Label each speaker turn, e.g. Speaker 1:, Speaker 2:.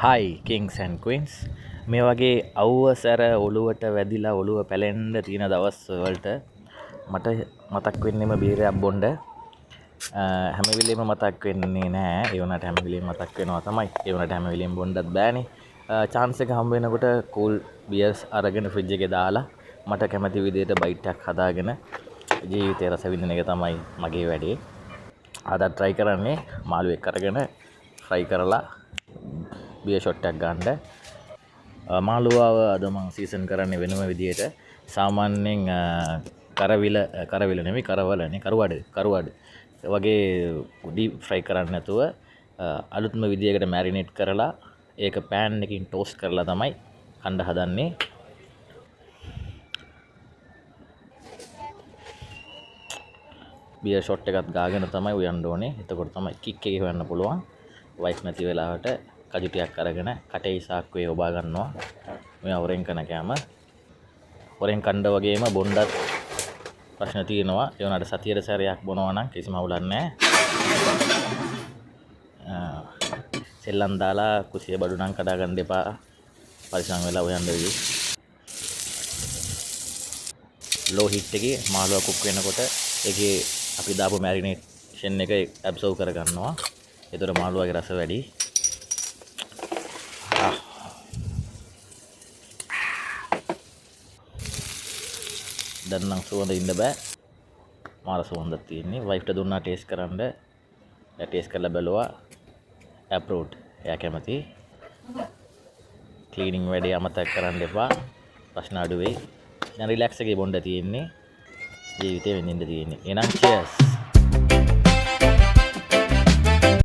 Speaker 1: Hi kings and queens. මේ වගේ අවුව සැර ඔළුවට වැදිලා ඔළුව පැලෙන්න තියෙන දවස් වලට මට මතක් වෙන්නෙම බීරයක් බොන්න. හැම වෙලේම මතක් වෙන්නේ නෑ. ඒ වුණාට හැම වෙලේම මතක් වෙනවා තමයි. ඒ වුණාට හැම වෙලේම බොන්නත් බෑනේ. චාන්ස් එක හම්බ වෙනකොට කූල් බියර්ස් අරගෙන ෆ්‍රිජ් එකේ දාලා මට කැමති විදියට බයිට් එකක් හදාගෙන ජීවිතේ රස විඳින එක තමයි මගේ වැඩේ. අදත් try කරන්නේ මාළුවෙක් අරගෙන ෆ්‍රයි කරලා බියර් ෂොට් එකක් ගන්න. මාළුවාව අද මං සීසන් කරන්නේ වෙනම විදියට. සාමාන්‍යයෙන් කරවිල, කරවිල නෙමෙයි, කරවලනේ, කරුවාඩ, කරුවාඩ වගේ ඩීප් ෆ්‍රයි කරන්නේ නැතුව අලුත්ම විදියකට මැරිනේට් කරලා ඒක පෑන් එකකින් ටෝස්ට් කරලා තමයි කණ්ඩ හදන්නේ. බියර් ෂොට් එකත් ගාගෙන තමයි උයන්න ඕනේ. එතකොට තමයි කික් එක හොයන්න පුළුවන්. වයිෆ් නැති වෙලාවට කජු ටිකක් අරගෙන කටේ සාක්කුවේ ඔබා ගන්නවා. මෙයා හොරෙන් කන කෑම. හොරෙන් කණ්ඩ වගේම බොණ්ඩත් ප්‍රශ්න තියෙනවා. ඒ වුණාට සතියට සැරයක් බොනවා නම් කිසිම අවුලක් නෑ. සෙල්ලම් දාලා කුසිය බඩු නම් කඩා ගන්න එපා. පරිස්සම් වෙලා උයන්න වෙයි. ලෝ හීට් එකේ මාළුවා කුක් වෙනකොට ඒකේ අපි දාපු මැරිනේෂන් එක ඇබ්සෝබ් කරගන්නවා. ඒතර මාළුවාගේ රස වැඩි. දැන් නම් සුවඳ ඉන්න බෑ. මාර සුවඳක් තියෙන්නේ. වයිෆ්ට දුන්නා ටේස්ට් කරන්න. එයා ටේස්ට් කරලා බැලුවා. ඇප්‍රූව්ඩ්. එයා කැමති. ක්ලීනින් වැඩේ අමතක කරන්න එපා. ප්‍රශ්න අඩු වෙයි. දැන් රිලැක්ස් එකේ බොණ්ඩ තියෙන්නේ. ජීවිතේ විඳින්න තියෙන්නේ. එහෙනම් චියර්ස්.